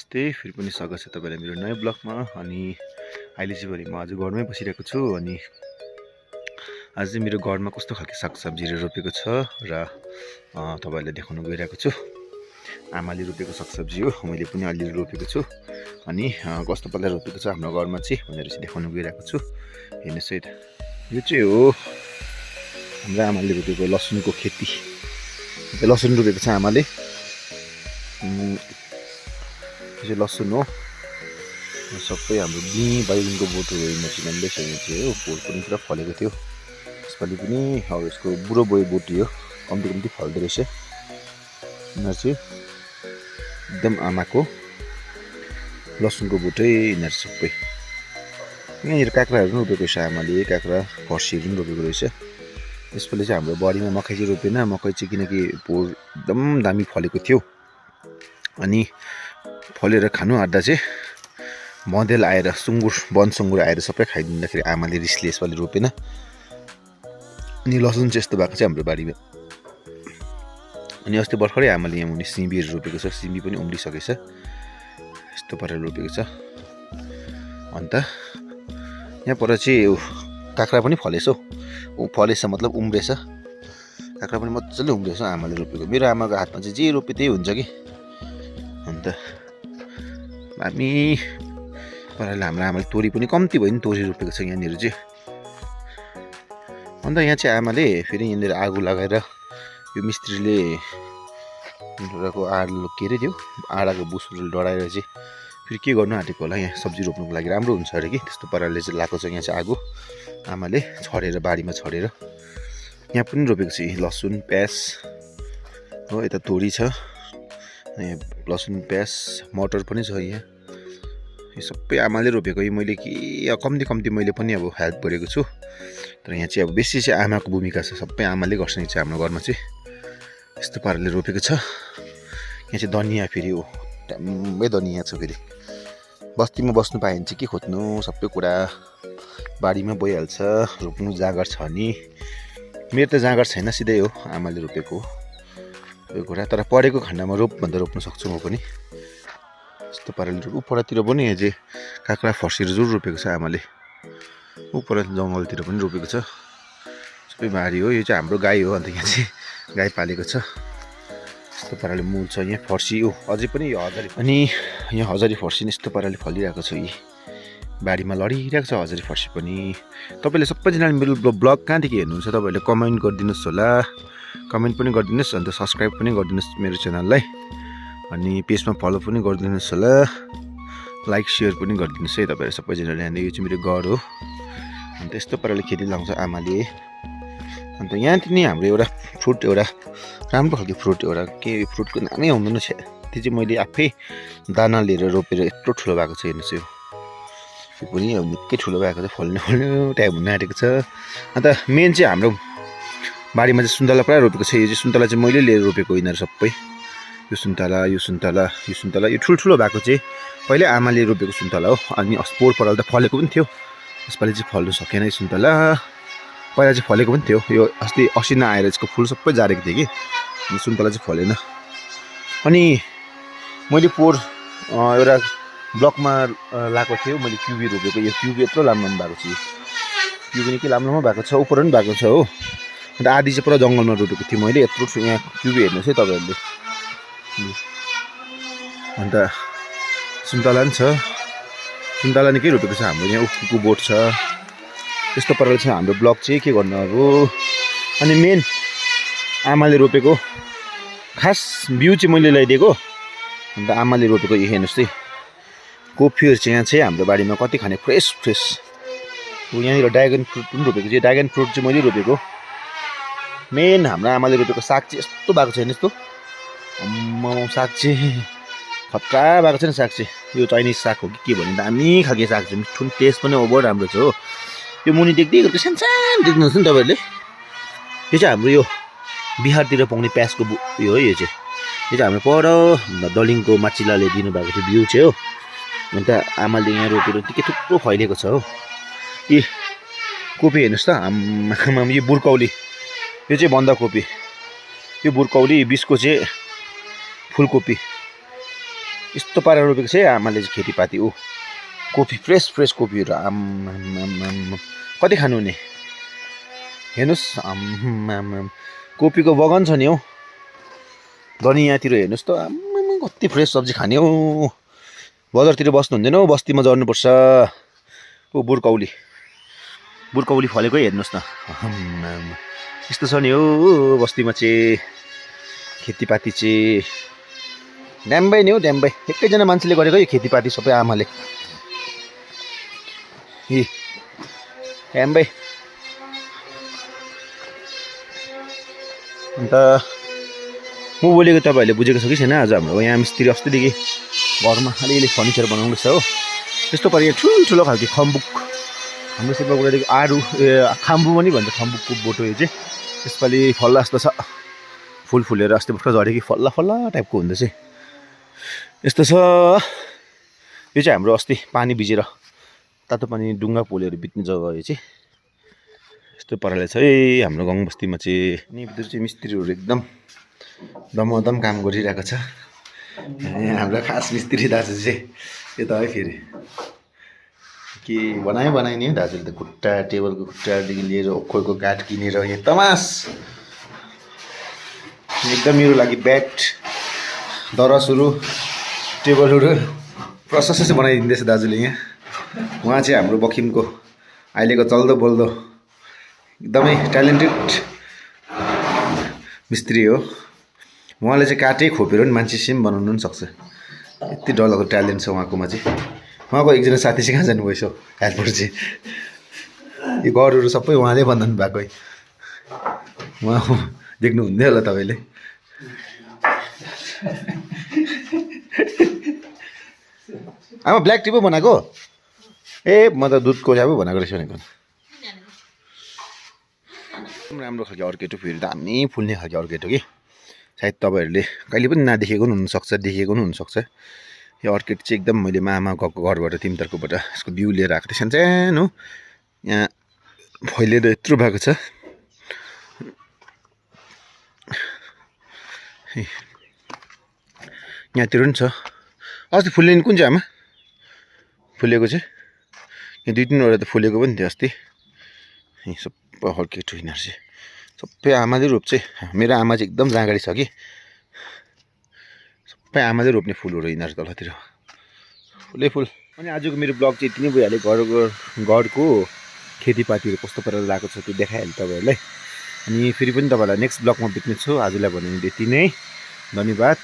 नमस्ते, फेरि पनि स्वागत छ तपाईँलाई मेरो नयाँ ब्लगमा। अनि अहिले चाहिँ भरि म आज घरमै बसिरहेको छु। अनि आज चाहिँ मेरो घरमा कस्तो खालको सागसब्जीहरू रोपेको छ र तपाईँहरूलाई देखाउन गइरहेको छु। आमाले रोपेको सागसब्जी हो, मैले पनि अलिअलि रोपेको छु। अनि कस्तो पाराले रोपेको छ हाम्रो घरमा चाहिँ भनेर चाहिँ देखाउन गइरहेको छु। हेर्नुहोस् है त, यो चाहिँ हो हाम्रो आमाले रोपेको लसुनको खेती। लसुन रोपेको छ आमाले। यो चाहिँ लसुन हो, सबै हाम्रो बिँ बैगनको बोटहरू होइन चाहिँ राम्रै छ। यो चाहिँ हो, फुल पनि पुरा फलेको थियो। यसपालि पनि अब यसको बुढो बोटी हो, कम्ती कम्ती फल्दो रहेछ। यिनीहरू चाहिँ एकदम आमाको लसुनको बोटै यिनीहरू सबै। यहाँनिर काँक्राहरू पनि रोपेको रहेछ आमाले, काँक्रा फर्सीहरू पनि रोपेको रहेछ। यसपालि चाहिँ हाम्रो बारीमा मकै चाहिँ रोपेन, मकै चाहिँ किनकि पोहोर एकदम दामी फलेको थियो। अनि फलेर खानु आँट्दा चाहिँ मधेल आएर वन सुँगुर आएर सबै खाइदिँदाखेरि आमाले रिसले यसपालि रोपेन। अनि लसुन चाहिँ यस्तो भएको छ हाम्रो बारीमा। अनि अस्ति भर्खरै आमाले यहाँ मुनि सिमीहरू रोपेको छ, सिमी पनि उम्रिसकेछ, यस्तो पाराले रोपेको छ। अन्त यहाँ पर चाहिँ काँक्रा पनि फलेछ हौ, फलेछ मतलब उम्रेछ, काँक्रा पनि मजाले उम्रेछ आमाले रोपेको। मेरो आमाको हातमा चाहिँ जे रोपे त्यही हुन्छ कि। अन्त हामी पाराले हाम्रो आमाले तोरी पनि कम्ती भयो नि तोरी रोपेको छ यहाँनिर चाहिँ। अन्त यहाँ चाहिँ आमाले फेरि यहाँनिर आगो लगाएर यो मिस्त्रीले आड के अरे त्यो आडाको बुसुले डढाएर चाहिँ फेरि के गर्नु आँटेको होला, यहाँ सब्जी रोप्नुको लागि राम्रो हुन्छ अरे कि। त्यस्तो पाराले चाहिँ लगाएको छ यहाँ चाहिँ आगो आमाले छरेर, बारीमा छरेर। यहाँ पनि रोपेको छ लसुन प्याज हो, यता तोरी छ, लसुन प्याज मटर पनि छ। यहाँ यो सबै आमाले रोपेको। यो मैले के कम्ती कम्ती मैले पनि अब हेल्प गरेको छु। तर यहाँ चाहिँ अब बेसी चाहिँ आमाको भूमिका छ, सबै आमाले गर्छ यहाँ चाहिँ हाम्रो घरमा चाहिँ। यस्तो पाराले रोपेको छ। यहाँ चाहिँ धनियाँ फेरि हो, टम्मै धनियाँ छ। फेरि बस्तीमा बस्नु पायो भने चाहिँ के खोज्नु, सबै कुरा बारीमा भइहाल्छ। रोप्नु जाँगर छ नि, मेरो त जाँगर छैन, सिधै हो आमाले रोपेको यो कुरा। तर परेको खण्डमा भन्दा रोप्न सक्छु म पनि। यस्तो पाराले उपरतिर पनि यहाँ चाहिँ काँक्रा फर्सीहरू जरुर रोपेको छ आमाले। उपर जङ्गलतिर पनि रोपेको छ, सबै बारी हो। यो चाहिँ हाम्रो गाई हो, अन्त यहाँ चाहिँ गाई पालेको छ। यस्तो पाराले मूल छ। यहाँ फर्सी हो अझै पनि, यो हजारी, अनि यहाँ हजारी फर्सी नि यस्तो पाराले फलिरहेको छ। यी बारीमा लडिरहेको छ हजारी फर्सी पनि। तपाईँले सबैजनाले मेरो ब्लग कहाँदेखि हेर्नुहुन्छ तपाईँहरूले कमेन्ट गरिदिनुहोस् होला, कमेन्ट पनि गरिदिनुहोस्। अन्त सब्सक्राइब पनि गरिदिनुहोस् मेरो च्यानललाई। अनि पेजमा फलो पनि गरिदिनुहोस् होला, लाइक सेयर पनि गरिदिनुहोस् है तपाईँहरू सबैजनाले। अन्त यो चाहिँ मेरो घर हो। अन्त यस्तो पाराले खेती लगाउँछ आमाले। अन्त यहाँ नि हाम्रो एउटा फ्रुट, एउटा राम्रो खालको फ्रुट, एउटा के फ्रुटको नामै आउँदैन छ, त्यो चाहिँ मैले आफै दाना लिएर रोपेर यत्रो ठुलो भएको छ। हेर्नुहोस् यो पनि अब निकै ठुलो भएको छ, फल्ने टाइम हुन आँटेको छ। अन्त मेन चाहिँ हाम्रो बारीमा चाहिँ सुन्तला पुरा रोपेको छ। यो चाहिँ सुन्तला चाहिँ मैले लिएर रोपेको यिनीहरू सबै। यो सुन्तला, यो सुन्तला, यो सुन्तला, यो ठुल्ठुलो भएको चाहिँ पहिल्यै आमाले रोपेको सुन्तला हो। अनि पोहोर पराल त फलेको पनि थियो, यसपालि चाहिँ फल्नु सकेन यो सुन्तला। पहिला चाहिँ फलेको पनि थियो, यो अस्ति असिना आएर यसको फुल सबै जारेको थियो कि, सुन्तला चाहिँ फलेन। अनि मैले पोहोर एउटा ब्लकमा लगाएको थियो मैले क्युबी रोपेको। यो क्युबी यत्रो लामो भएको छ, क्युबी निकै लामो भएको छ, उपर पनि भएको छ हो। अन्त आधी चाहिँ पुरा जङ्गलमा रोपेको थियो मैले, यत्रो यहाँ क्युबी हेर्नुहोस् है तपाईँहरूले। अन्त सुन्तला पनि छ, सुन्तला निकै रोपेको छ हाम्रो यहाँ, उखुको बोट छ। त्यस्तो पाराले चाहिँ हाम्रो ब्लग चाहिँ के गर्नु अब। अनि मेन आमाले रोपेको खास बिउ चाहिँ मैले ल्याइदिएको। अन्त आमाले रोपेको यो हेर्नुहोस् है, कोपीहरू चाहिँ यहाँ चाहिँ हाम्रो बारीमा कति खाने फ्रेस फ्रेस। यहाँनिर ड्रागन फ्रुट पनि रोपेको छ, ड्रागन फ्रुट चाहिँ मैले रोपेको। मेन हाम्रो आमाले रोपेको साग चाहिँ यस्तो भएको छ, हेर्नुहोस् त साग चाहिँ खतरा भएको छ नि साग चाहिँ। यो चाइनिज साग हो कि के भन्ने, दामी खालको साग चाहिँ, मिठो टेस्ट पनि ओभर राम्रो छ हो। यो मुनि देख्दै गरेको सानसानो देख्नुहुन्छ नि तपाईँहरूले, यो चाहिँ हाम्रो यो बिहारतिर पाउने प्याजको उयो हो। यो चाहिँ हाम्रो पर दलिङको माचिलाले दिनुभएको थियो बिउ चाहिँ हो। अन्त आमाले यहाँ रोपेर निकै थुप्रो फैलिएको छ हो। यी कोपी हेर्नुहोस् त आमा, यो बुर्कौली, यो चाहिँ बन्दाकोपी, यो बुर्कौली, बिचको चाहिँ फुलकोपी, यस्तो पारेर रोपेको छ आमाले चाहिँ खेतीपाती। कोपी फ्रेस कोपीहरू आम कति खानु हुने हेर्नुहोस्। कोपीको बगान छ नि हौ धनी। यहाँतिर हेर्नुहोस् त कति फ्रेस सब्जी खाने हौ। बजारतिर बस्नु हुँदैन हौ, बस्तीमा झर्नुपर्छ। बुर्कौली फलेको हेर्नुहोस् न। यस्तो छ नि हौ बस्तीमा चाहिँ खेतीपाती चाहिँ ड्याम्बै नि हौ ड्याम्बै। एकैजना मान्छेले गरेको यो खेतीपाती सबै आमाले। ड्याम्बै। अन्त म बोलेको तपाईँहरूले बुझेको छ कि छैन। आज हाम्रो यहाँ मिस्त्री अस्तिदेखि घरमा अलिअलि फर्निचर बनाउँदैछ हो। त्यस्तो पारा यहाँ ठुल्ठुलो खालको खम्बुक, हाम्रो सेपाकुरादेखि आरू खाम्बु पनि भन्छ खम्बुकको बोटो। यो चाहिँ यसपालि फल्ला जस्तो छ, फुल फुलेर अस्ति भर्खर झऱ्यो कि फल्ला टाइपको हुँदैछ यस्तो छ। यो चाहिँ हाम्रो अस्ति पानी भिजेर तातो पानी डुङ्गा पोलेर बित्ने जग्गा। यो चाहिँ यस्तो पाराले छ है हाम्रो गाउँ बस्तीमा चाहिँ। अनि भित्र चाहिँ मिस्त्रीहरू एकदम दमदम काम गरिरहेको छ। हाम्रो खास मिस्त्री दाजु चाहिँ यता है फेरि के बनाइ नि दाजुले त खुट्टा, टेबलको खुट्टादेखि लिएर ओखरको गाठ किनेर यहाँ तमास एकदम मेरो लागि ब्याट, दरसहरू, टेबलहरू प्रशस्तै बनाइदिँदैछ दाजुले यहाँ। उहाँ चाहिँ हाम्रो बखिमको अहिलेको चल्दो बोल्दो एकदमै ट्यालेन्टेड मिस्त्री हो। उहाँले चाहिँ काटै खोपेर पनि मान्छे सेम बनाउनु पनि सक्छ। यति डरलाग्दो ट्यालेन्ट छ उहाँकोमा चाहिँ। उहाँको एकजना साथी चाहिँ कहाँ जानुभएछ एयरपोर्ट चाहिँ। यो घरहरू सबै उहाँले बनाउनु भएको। उहाँ देख्नुहुँदै होला तपाईँले। आमा ब्ल्याक टी पो बनाएको? ए म त दुधको चिया पो बनाएको रहेछ भनेको। राम्रो खालको अर्किड हो, फेरि दामी फुल्ने खालको अर्किड हो कि। सायद तपाईँहरूले कहिले पनि नदेखेको पनि हुनसक्छ, देखेको पनि हुनसक्छ। यो अर्किड चाहिँ एकदम मैले मामा गएको घरबाट तिमतर्कोबाट यसको बिउ लिएर आएको थिएँ। सानो यहाँ फैलिएर यत्रो भएको छ। यहाँतिर पनि छ। अस्ति फुल्ने कुन चाहिँ आमा फुलेको चाहिँ? यहाँ 2-3वटा त फुलेको पनि थियो अस्ति। यी सबै अर्किड हो यिनीहरू चाहिँ। सबै आमाले रोप्छ। मेरो आमा चाहिँ एकदम जाँगाडी छ कि। सबै आमाले रोप्ने फुलहरू यिनीहरू तलतिर फुल। अनि आजको मेरो ब्लग चाहिँ यति नै भइहाल्यो। घरको खेतीपातीहरू कस्तो पाराले लगाएको छ त्यो देखाइहाल्यो तपाईँहरूलाई। अनि फेरि पनि तपाईँहरूलाई नेक्स्ट ब्लगमा भेट्नेछु। आजलाई भने यति नै, धन्यवाद।